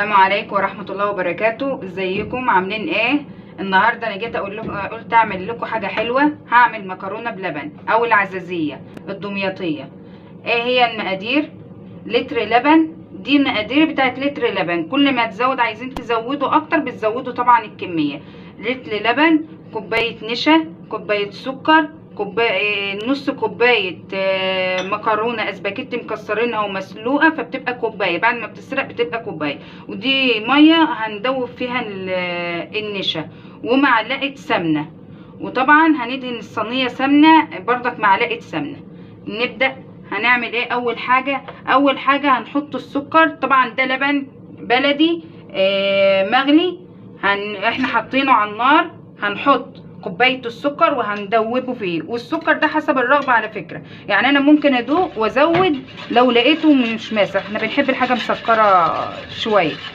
السلام عليكم ورحمة الله وبركاته. ازيكم عاملين ايه؟ النهارده انا جيت اقول لكم، قلت اعمل لكم حاجة حلوة. هعمل مكرونة بلبن او العزازية الدمياطية. ايه هي المقادير؟ لتر لبن، دي المقادير بتاعت لتر لبن. كل ما تزود، عايزين تزودوا اكتر بتزودوا طبعا الكمية. لتر لبن، كوباية نشا، كوباية سكر، كوباية، نص كوباية مكرونة اسباجيتي مكسرينها ومسلوقة، فبتبقى كوباية، بعد ما بتسرق بتبقى كوباية. ودي مية هندوب فيها النشا، ومعلقة سمنة، وطبعا هندهن الصينية سمنة برضك، معلقة سمنة. نبدأ. هنعمل ايه اول حاجة؟ اول حاجة هنحط السكر. طبعا ده لبن بلدي مغلي، احنا حاطينه على النار. هنحط كوباية السكر وهندوبه فيه، والسكر ده حسب الرغبة على فكرة، يعني انا ممكن ادوق وازود لو لقيته مش ماسك. احنا بنحب الحاجة مسكرة شوية.